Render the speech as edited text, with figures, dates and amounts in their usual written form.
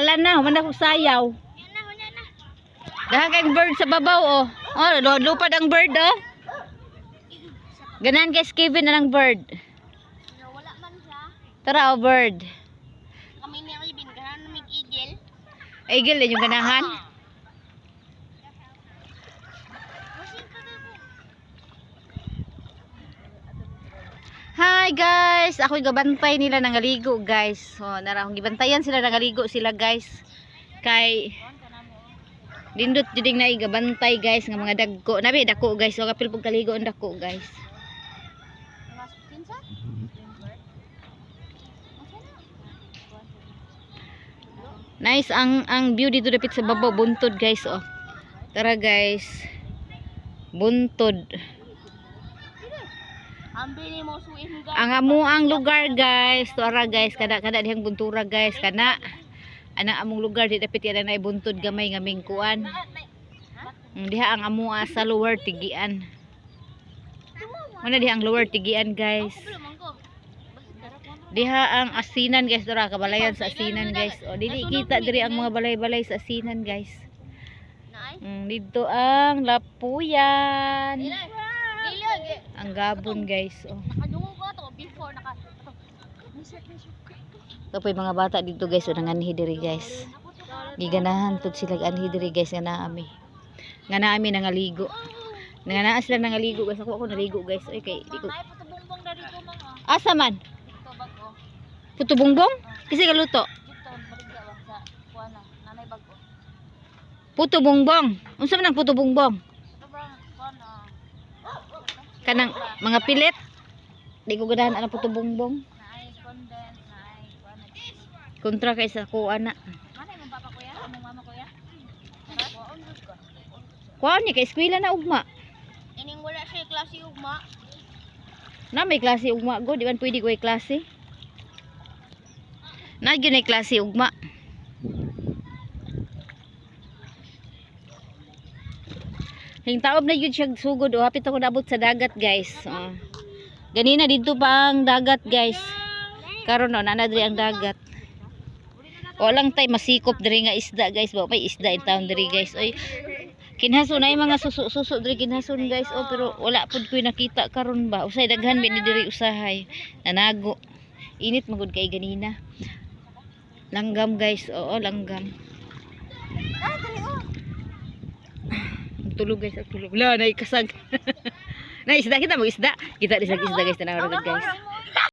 Bahala na, human na kog sayaw. Dahan kang bird sa babaw oh. Oh, lupad ang bird oh. Ganahan kay Kevin na ng bird. Wala man siya. Tara oh, bird. Kami ni Alvin, ganahan na mig eagle. Eagle din yung ganahan. Hi guys, ako'y gabantay nila nangaligo, guys. So, nara akong gibantayan sila nangaligo sila, guys. Kay dindot jud na gabantay, guys, nga mga dagko. Nabi dako, guys, so kapil pug kaligo ang dako, guys. Nice ang view dito dapit sa babaw, buntod, guys, oh. Tara, guys. Buntod. Ang bini mo suin Ang amo ang lugar, guys, tuara, guys, kada kada dihang buntura, guys, kana ana among lugar di dapit yan na buntod gamay nga mingkuan. Diha ang amo sa Lower Tigian. Muna diha ang Lower Tigian, guys. Diha ang asinan, guys, dora kabalayan sa asinan, guys. O dili kita diri ang mga balay-balay sa asinan, guys. Dito ang Lapuyan. Ang Gabon, guys. Oh. Nakadungog ko to before naka Ito po yung mga bata dito, guys, o nanganhi diri, guys. Giganahan pud sila anhi diri, guys, nga naami. Nga naami nangaligo. Nga naa sila nangaligo, guys. Ako ako naligo, guys. Oy kay di ko. Ay puto bumbong na dito mga. Asa man? Dito bago. Puto bongbong? Kasi kaluto. Dito baligya ba sa kuan na nanay bago. Puto bongbong. Unsa man ang puto bongbong? Ito ba kuan na Kanang mga pilit. Di ko ganahan ang puto bongbong. naay condense naay kuan na. Kontra kay sa kuha na. Manay mong papa kuya, among mama kuya. Kuan jud ka. Kuha ni kay eskwela na ugma. Ining wala siya klase ugma. Na may klase ugma go, di man pwede ko ay klase. Na gyud ay klase ugma. Hingtaob na gyud siya sugod o hapit ako naabot sa dagat, guys. Oh. Ganina dito pa ang dagat, guys. Karon no, nana diri ang dagat. Walang tay masikop diri nga isda, guys. Ba may isda in town diri, guys. Oy, kinhason na yung mga suso-suso diri kinhason, guys. Oh, pero wala pud ko'y nakita karon ba. Usay daghan mi ni diri usahay. Nanago. Init magud kay ganina. Langgam, guys. Oo, langgam. Ang tulog, guys, ang tulog. Wala, naikasag. Na isda kita mo isda. Kita di sa isda, guys, tanaw ra gud, guys.